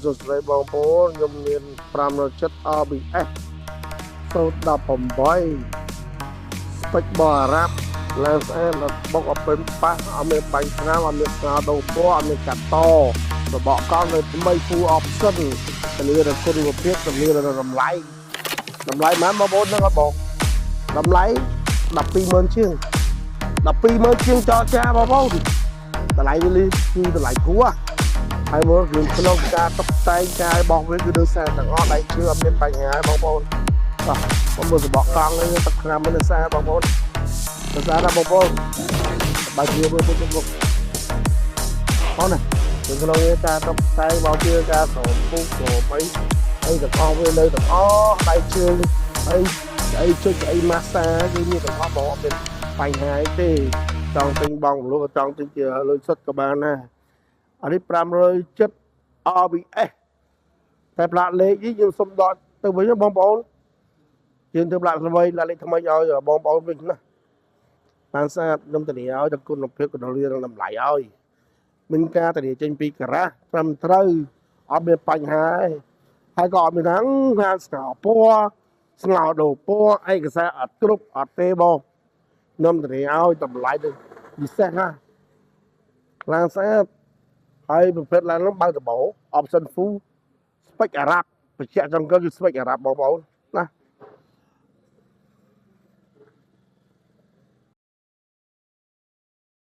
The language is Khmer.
សួស្តីបងប្អូនខ្ញុំមាន570 RBS 018 spec បអារ៉ាប់ឡើងស្អាតអត់បុកអត់ពេញប៉ះអត់មានបាញ់ថ្នាំអត់មានស្ងោដូរពណ៌អត់មានកាត់តបបកកង់នៅថ្មី full option ធានាដល់គុណភាពធានាដល់តម្លៃតម្លៃប៉ុន្មានបងប្អូនហ្នឹងអត់បងតម្លៃ120,000ជាង120,000ជាងចរចាបងប្អូនតម្លៃនេះគឺតម្លៃធូរហើយមើលរឿងក្នុងការតុបតែងការរបស់វាគឺដូចសារទាំងអស់ដៃជឿអត់មានបញ្ហាបងប្អូនបាទបងមើលសបកកង់នេះទឹកថ្នាំមិនសារបងប្អូនស្អាតណាស់បងប្អូនបាយជាមើលពុកពុកបងណារឿងក្នុងនេះការតុបតែងមកវាការស្រោមពុកស្រោមអីអីទាំងអស់វានៅទាំងអស់ដៃជើងអីអីចុចអីម៉ាស្សាគឺមានទាំងអស់បងអត់មានបញ្ហាអីទេចង់ទិញបងលក់ក៏ចង់ទិញជាលុយសុទ្ធក៏បានដែរអានេះ570 RBS តែផ្លាកលេខនេះយើងសុំដកទៅវិញបងប្អូនយើងធ្វើផ្លាកថ្មីផ្លាកលេខថ្មីឲ្យបងប្អូនវិញណាបានស្អាតខ្ញុំធានាឲ្យដល់គុណភាពក៏ដល់នឹងតម្លៃឲ្យមានការធានាចេញពីការ៉ាស់ត្រឹមត្រូវអត់មានបញ្ហាទេហើយក៏អត់មានថាហាស្ងោពណ៌ស្ងោដូរពណ៌ឯកសារអត់គ្រប់អត់ទេបងខ្ញុំធានាឲ្យតម្លៃទៅពិសេសណាស់ឡើងស្អាតហើយប្រភេទឡើងនោះបើកដបោ option full spec អារ៉ាប់បញ្ជាក់ចង់គឺ spec អារ៉ាប់បងប្អូនណា។